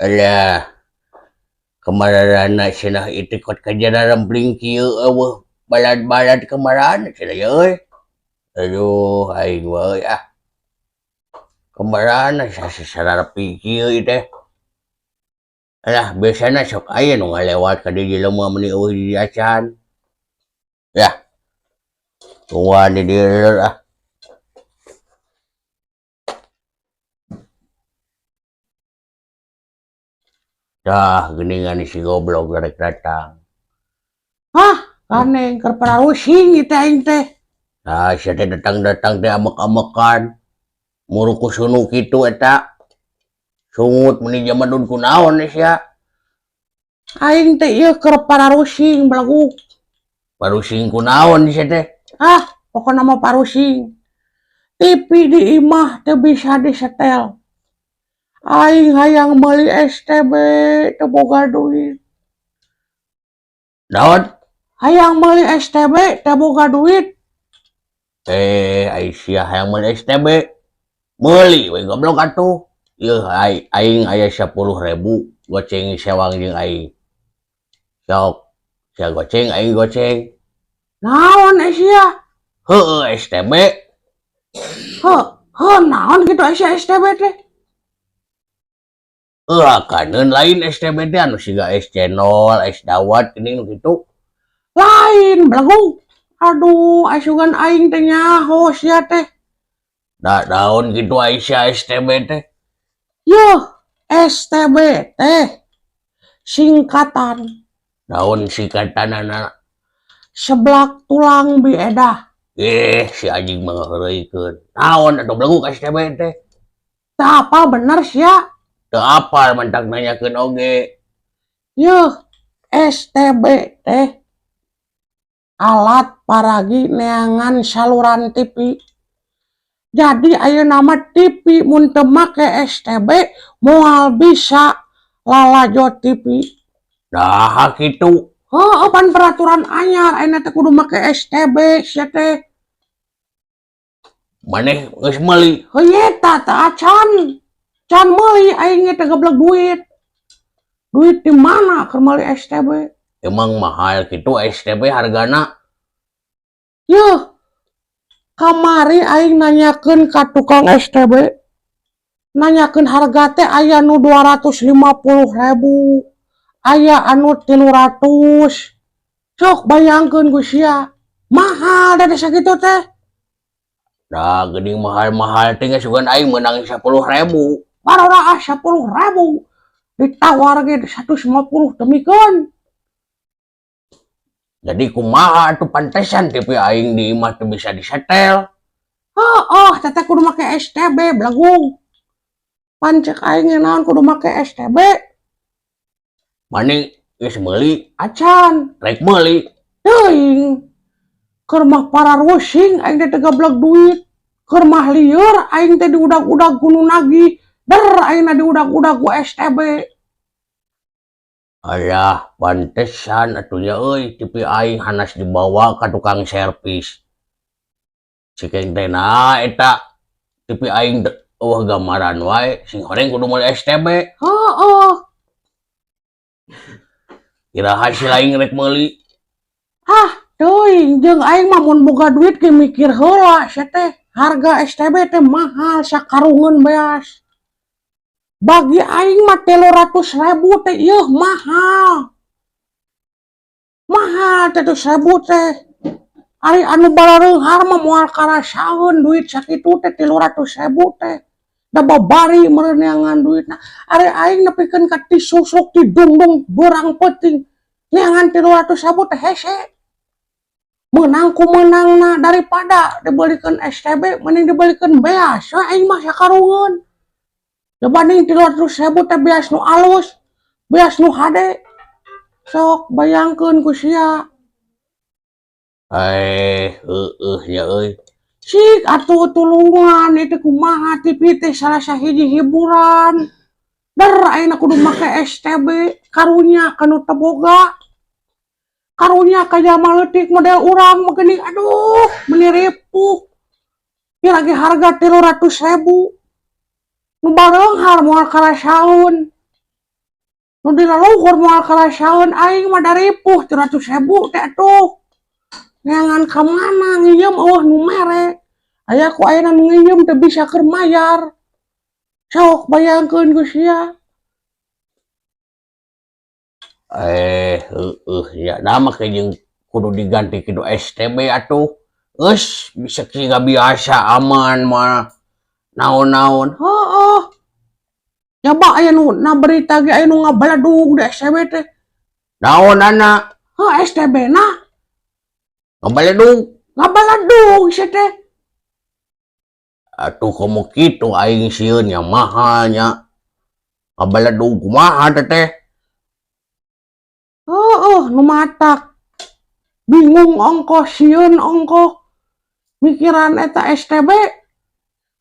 Alah, kamarana cenah itu kot kajararempling kieu eueuh balad-balad kamarana cenah ye euy. Aduh, aing mah euy ah. Kamarana sasararepi kieu ieu teh. Alah, biasana sok aya nu ngalewat ka dieu jelema meuni eueuh di acan. Yah. Tungguan di dieu ah. Dah geuningan si goblok rek datang. Hah, ganeng keur pararusing ieu teh aing teh. Nah, sia teh datang-datang teh amek-amekan. Muru ku sunu kitu eta. Sungut meuni jamadun kunaon sia. Aing teh ieu keur pararusing belaguk. Parusing kunaon sia teh? Ah, pokona mah parusing. TV di imah teu bisa disetel. Aing hayang meuli STB teu boga duit. Naon? Hayang meuli STB teu boga duit. Eh, ai sia hayang meuli STB. Meuli we goblok atuh. Yeuh aing aya 10.000 goceng sewang jeung aing. Sok, sia goceng aing goceng. Naon sia? Heueuh STB. Heuh, heuh naon kitu sia STB teh? Heuh kaneun lain STB teh anu siga es cendol, es dawet geuning nu kitu. Lain belaguk. Aduh, asugan aing teh nyaho sia teh. Da daun kitu ai sia STB teh. Yeuh, STB teh singkatan. Daun singkatanana? Seblak tulang biedah. Eh, si anjing mah ngaheureuykeun. Naon atuh belaguk STB teh? Teu apal bener sia. Teu apal mantak nanyakeun oge. Yeuh, STB teh alat paragi neangan saluran TV. Jadi ayeuna mah TV mun teu make STB moal bisa lalajo TV. Naha kitu? Heueuh, pan peraturan anyar ayeuna teh kudu make STB sia teh. Maneh geus meuli? Heuh eta teh acan. Can meuli aing teh geblek duit. Duit di mana keur meuli STB? Emang mahal kitu STB hargana? Yeuh, kamari aing nanyakeun ka tukang STB. Nanyakeun harga teh aya nu 250.000, aya anu 300. Sok bayangkeun ku sia. Mahal da sakitu teh. Da geuning mahal-mahal teh sugan aing meunang 10.000. Barora ah 10.000. Ditawar ge 150 demikeun. Jadi kumaha atuh pantesan TV aing di imah teu bisa disetel. Heueuh, teteh kudu make STB belagung. Pan cek aing ge naon kudu make STB. Mane geus meuli? Acan. Rek meuli? Teuing. Keur mah pararusing aing teh teu gablek duit. Keur mah lieur aing teh diudag-udag ku nu nagih. Der aingna diudag-udag ku STB. Alah, pantesan atuh nya euy TV aing hanas dibawa ka tukang servis. Sikeng teh nah eta TV aing eueuh gambaran wae, sing horeng kudu meuli STB. Heueuh. Iraha si laing rek meuli? Ah, teuing jeung aing mah mun boga duit ge mikir heula sia teh. Harga STB teh mahal sakarungeun beas. Bagi aing mah 300.000 teh ieuh mahal. Mahal 300.000 teh. Ari anu barareunghar mah moal karasaeun duit sakitu teh 300.000 teh. Da babari meureun neangan duitna. Ari aing nepikeun ka ti susuk ti dungdung beurang peuting neangan 300.000 teh hese. Meunang ku meunangna daripada dibelikeun STB mending dibelikeun beas we aing mah sakarungeun. Dibanding 300.000 teh beas nu alus, beas nu hade. Sok bayangkeun ku sia. Eh, heueuh nya euy. Sik atuh tulungan ieu teh kumaha TV teh salah sahiji hiburan. Der ayeuna kudu make STB karunya ka nu teu boga. Karunya ka jalma leutik model urang mah geuning aduh meuni ripuh. Ieu lagi harga 300.000. Nu bareunghar moal karasaeun. Nu di laluhur moal karasaeun, aing mah da ripuh 300.000 teh atuh. Neangan ka mana, nginjem euweuh nu mere. Aya ku ayeuna nu nginjem teu bisa keur mayar. Sok bayangkeun ku sia. Eh, heueuh ya, da make jeung kudu diganti kitu STB atuh. Geus bisa siga biasa, aman mah naon-naon. Heeh. Coba aya nu na berita ge aya nu ngabaladug di STB teh. Naonana? Heuh, STB na. Ngabaladug? Ngabaladug sia teh. Atuh komo kitu aing sieun nya, mahal nya. Ngabaladug kumaha teh? Heeh, nu matak. Bingung ongkoh, sieun ongkoh. Mikiran eta STB.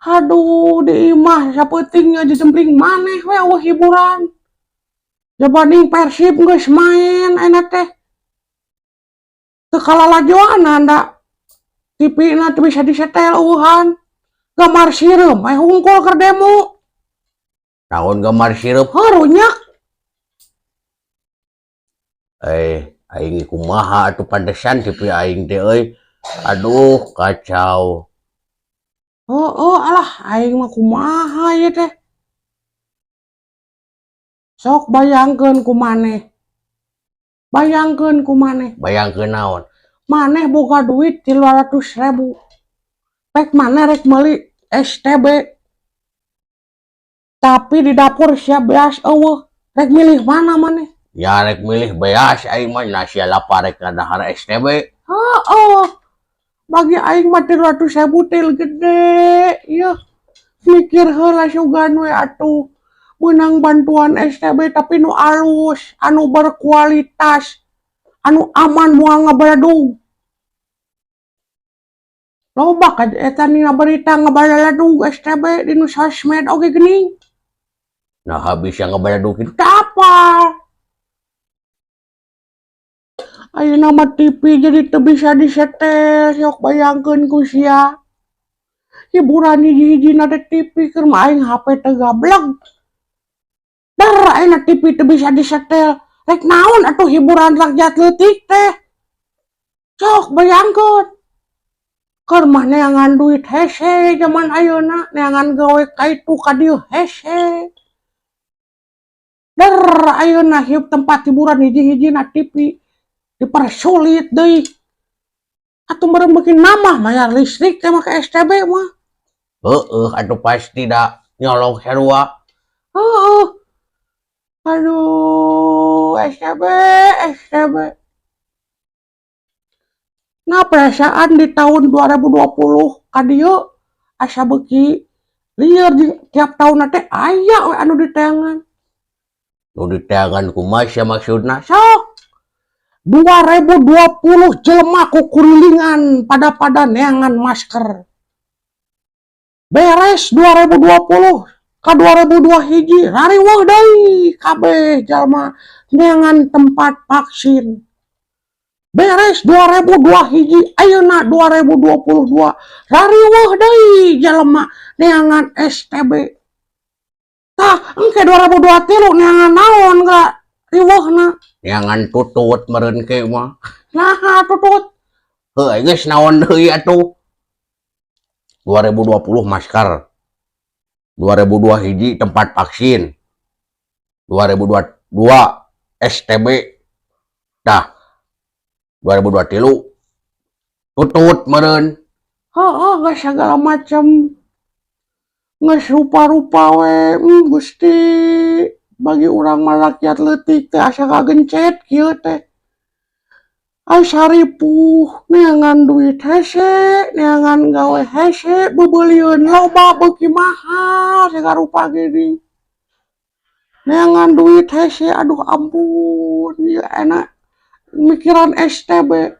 Aduh, di imah sapeuting jejempling maneh we, euweuh hiburan. Jabanding Persib geus main ayeuna teh. Teu kalalajoanan da. TV na teu bisa disetel, euweuhan. Gambar sireum we hungkul keur demo. Naon gambar sirup? Heuh, runyak. Eh, aing kumaha atuh, pantesan TV aing teh euy. Aduh, kacau. Heeh, alah aing mah kumaha ieu teh. Sok bayangkeun ku maneh. Bayangkeun ku maneh. Bayangkeun naon? Maneh boga duit 300.000. Pek maneh rek meuli STB. Tapi di dapur sia beas euweuh. Rek milih mana maneh? Ya rek milih beas aing mah, na sia lapar rek ngadahar STB. Heeh. Bagi aing mah 300.000 teh gede. Yeuh. Mikir heula sugan we atuh. Meunang bantuan STB tapi nu alus, anu berkualitas, anu aman moal ngabaladug. Loba ka eta dina berita ngabaladug STB di nu sosmed oge geuning. Nah, bisa ngabaladug kitu? Teu apal. Ayeuna mah TV jadi teu bisa disetel, sok bayangkeun ku sia. Hiburan hiji-hijina teh TV, keur mah aing HP teh gableg. Der ayeuna TV teu bisa disetel. Rek naon atuh hiburan rakyat leutik teh? Sok bayangkeun. Keur mah neangan duit hese jaman ayeuna, neangan gawe ka itu ka dieu hese. Der ayeuna hiup tempat hiburan hiji-hijina TV dipersulit deui. Atuh meureun beuki nambah mayar listrik teh make STB mah. Heeh, atuh pasti da nyolong sarua. Heeh. Aduh, STB, STB. Nah, perasaan di tahun 2020 ka dieu asa beuki lieur jeung tiap tahun teh aya we anu diteangan. Nu diteangan kumaha sia maksudna? Sok 2020 jelema kukurilingan pada-pada neangan masker. Beres 2020 ka 2002 hiji rariweuh deui kabeh jalma neangan tempat vaksin. Beres 2002 hiji, ayeuna 2022 rariweuh deui jalma neangan STB. Tah, engke 2023 neangan naon ga riweuhna? Neangan tutut meureun ke mah. Naha tutut? Heuh, geus naon deui atuh. 2020 masker. 2002 hiji tempat vaksin. 2022 STB. Tah, 2023 tutut meureun. Heeh, geus segala macam. Geus rupa-rupa we, Gusti. Bagi urang mah rakyat leutik teh asa kagencet kieu teh. Asa ripuh, neangan duit hese, neangan gawe hese, beubeulieun loba beuki mahal sagala rupa geuning. Neangan duit hese, aduh ampun, ieu enak mikiran STB.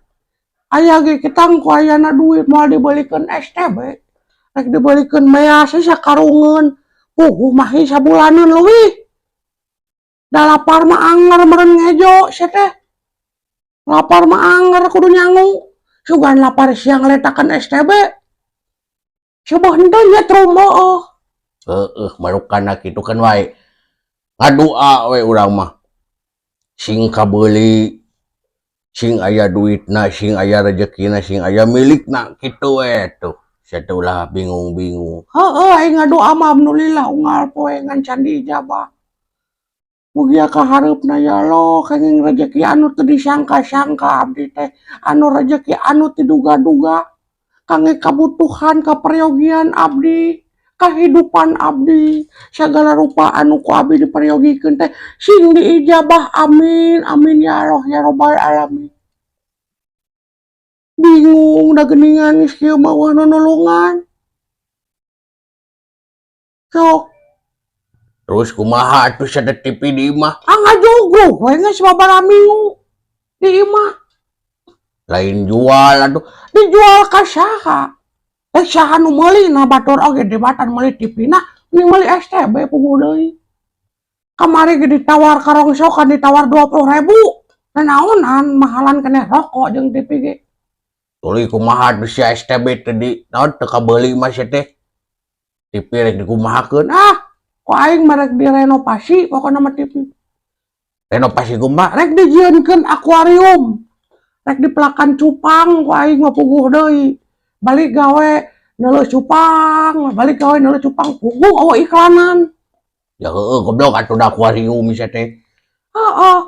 Aya ge ketang ku ayana duit moal dibelikeun STB. Rek dibelikeun beas sakarungeun, puguh mahi sabulaneun leuwih. Da lapar mah anger meureun ngejo sia teh. Lapar mah anger kudu nyangu. Sugan lapar siang letakan STB. Coba henteu nyetrum heueuh. Heeh, marukana kitu kan wae. Ngadua we urang mah. Sing kabeuli, sing aya duitna, sing aya rezekina, sing aya milikna, kitu we tuh. Sia teh ulah bingung-bingung. Heeh, aing ngadoa mah alhamdulillah unggal poe ngan can diijabah. Mugia ka hareupna, ya Allah, kenging rejeki anu teu disangka-sangka abdi teh, anu rejeki anu teu duga-duga kangge kabutuhan kaperyogian abdi, kahidupan abdi, sagala rupa anu ku abdi diperyogikeun teh sing diijabah, amin amin ya Allah ya Robbal alamin. Bingung da geuningan geus kieu mah euweuh nu nulungan. Sok. Terus kumaha atuh sia teh TV di imah? Ah, ngajugruk we geus sababaraha minggu di imah. Lain jual atuh. Dijual ka saha? Eh, saha nu meuli na? Batur oge dibatan meuli TV na mending meuli STB puguh deui. Kamari ge ditawar karongsokan, ditawar 20.000. Nanaonan mahalan keneh rokok jeung TV ge. Tuluy kumaha atuh sia STB teh di naon teu kabeuli mah sia teh? TV rek dikumahakeun? Ah, ku aing mah rek direnovasi pokona mah TV. Renovasi kumaha? Rek dijieunkeun akuarium. Rek dipelakan cupang ku aing mah, puguh deui. Balik gawe neuleuh cupang, balik gawe neuleuh cupang, puguh euweuh iklanan. Ya heueuh, goblok atuh, da akuarium sia teh. Heeh.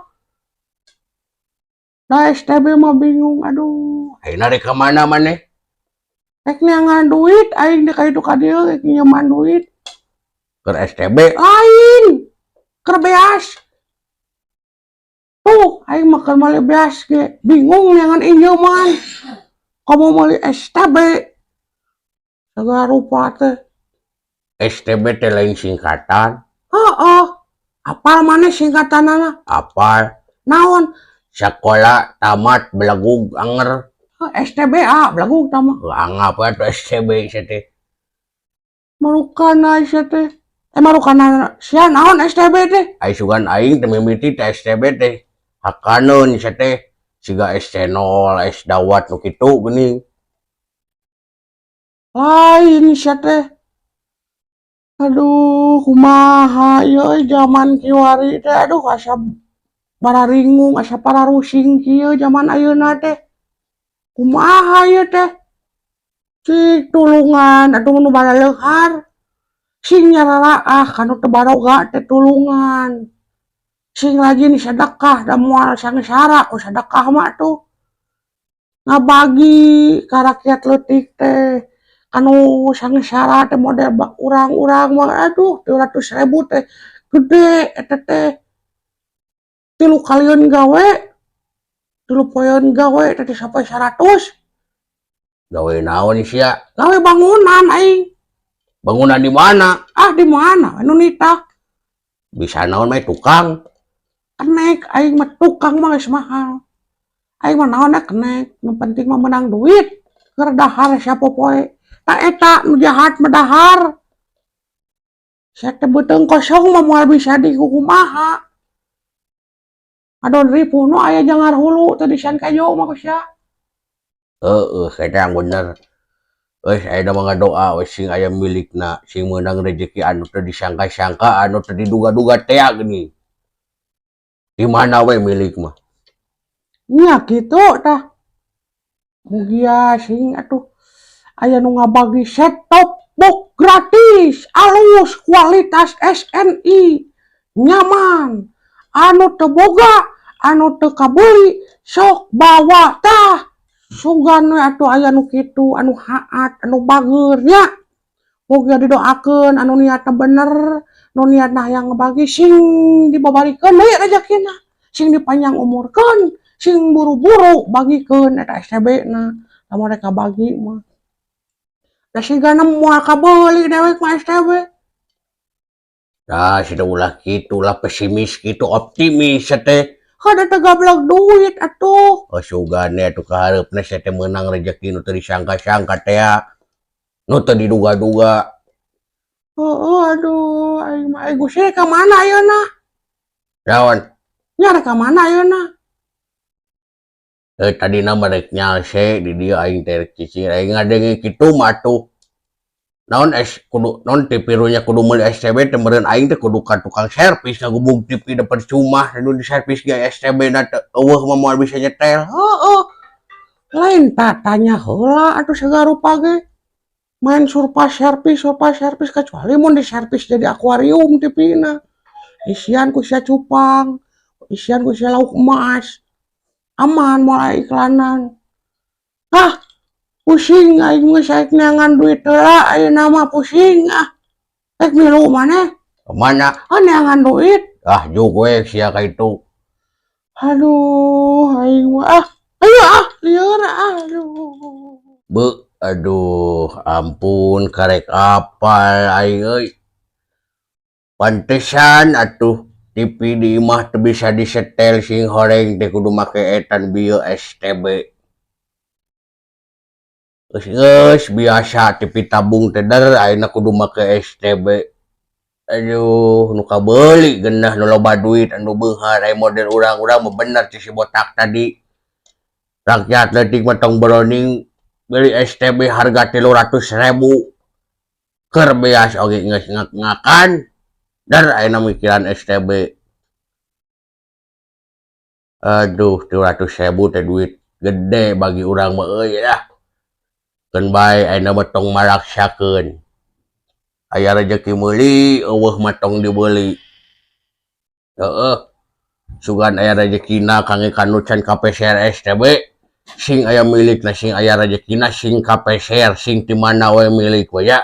Da STB mah bingung, aduh. Ayeuna rek ka mana maneh? Rek neangan duit aing di ka ditu ka dieu, rek nginjeman duit. Keur STB? Lain. Keur beas. Tuh, aing mah keur meuli beas ge bingung neangan injeman. Komo meuli STB. Segala rupa teh. STB teh lain singkatan? Heeh. Apal maneh singkatanana? Apal. Naon? Sekolah tamat belegug anger. Heuh, STBA, belegug tah mah. Heuh, anggap we atuh STB sia teh. Marukana sia teh. Eh, marukana sia naon STB teh? Ai sugan aing teh mimiti teh STB teh hakaneun sia teh, siga SC0, S dawat nu kitu geuning. Lain sia teh. Aduh, kumaha ieu euy jaman kiwari teh, aduh, asa bararingung, asa pararusing kieu jaman ayeuna teh. Kumaha ieu teh? Cik tulungan atuh nu balaleunghar. Sing nyararaah ka nu teu baroga teh, tulungan. Sing rajin sedekah da moal sangsara ku sedekah mah tuh. Ngabagi ka rakyat leutik teh. Kanu sangsara teh model urang-urang mah, aduh, 200.000 teh gede eta teh. 3 kalieun gawe, 3 poeun gawe teh sampai 100. Gawe naon sia? Gawe bangunan aing. Bangunan di mana? Ah, di mana? Anu nitah. Bisa naon mah, tukang? Kenek aing mah, tukang mah geus mahal. Aing mah naonna kenek, nu penting mah menang duit. Keur dahar sapopoe. Tah eta nu jahat mah dahar. Sia teh beuteung kosong mah moal bisa dikukumaha. Adon ripuh nu aya jangar hulu teu disian kajo mah ku sia. Heeh, eta yang bener. Geus, ayeuna mah ngadoa we sing aya milikna, sing meunang rezeki anu teu disangka-sangka, anu teu diduga-duga tea geuning. Di mana we milik mah. Nya kitu tah. Mugia sing atuh aya nu ngabagi set top box gratis, alus, kualitas SNI, nyaman, anu teu boga, anu teu kabeuli, sok bawa tah. Sugan we atuh aya nu kitu, anu haat, anu bageur nya. Mugia didoakeun anu niatna bener, nu niatna hayang ngabagi sing dibabarikeun deui rejekina, sing dipanjang umurkeun, sing buru-buru bagikeun eta STB na, lamun rek ngabagi mah. Da sigana moal kabeuli dewek mah STB. Dah, sudah ulah kitu lah, pesimis gitu, optimis sia teh. Kada teu gablek duit atuh. Oh, sugane atuh kahareupna sia teh meunang rezeki nu teu disangka-sangka teh ya. Nu teu diduga-duga. Heeh, aduh, aing mah, ai Gusti rek ka mana ayeuna? Naon? Nya rek ka mana ayeuna? Eh, tadina mah rek nyalse di dieu aing teh, rek cicing, aing ngadenge kitu mah atuh. Naon es kudu naon TV nya kudu meuli STB teh meureun aing teh kudu ka tukang servis ngagubug TV da percuma nu di servis ge STB na teu euweuh mah moal bisa nyetel. Heeh. Lain tatanya heula atuh sagarupa ge. Main surpa servis, surpa servis, kecuali mun di servis jadi akuarium TV-na. Isian ku sia cupang, isian ku sia lauk emas. Aman moal aya iklanan. Ah, pusing aing geus aing neangan duit heula ayeuna mah, pusing ah. Rek milu maneh? Mana? Ah, neangan duit. Ah, juk we sia ka itu. Aduh, aing mah ah. Ayo ah, lieur ah, aduh. Be, aduh, ampun, karek apal aing euy. Pantesan atuh TV di imah teu bisa disetel sing horeng teh, kudu make etan bieu STB. Geus geus biasa TV tabung teh der, ayeuna kudu make STB. Aduh, nu kabeuli geunah nu loba duit, anu beunghar. Aya model urang-urang mah bener si botak tadi. Rakyat leutik mah tong boroning beli STB harga 300.000. Keur beas oge geus ngak-ngakan. Dar ayeuna mikiran STB. Aduh, 300.000 teh duit gede bagi urang mah euy lah. Keun bae ayeuna mah tong malaksakeun. Aya rejeki meuli, euweuh mah tong dibeli. Heeh. Sugan aya rejekina kangge kanu can kapeser STB, sing aya milikna, sing aya rejekina, sing kapeser, sing ti mana we milik we ya.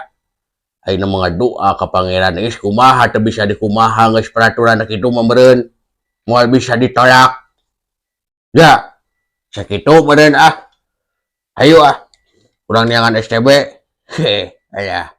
Ayeuna mah ngadoa ka Pangeran geus kumaha, teu bisa dikumaha, geus peraturan kitu mah meureun. Moal bisa ditolak. Ya. Sakitu meureun ah. Hayu ah. Urang neangan STB. Heh, aya.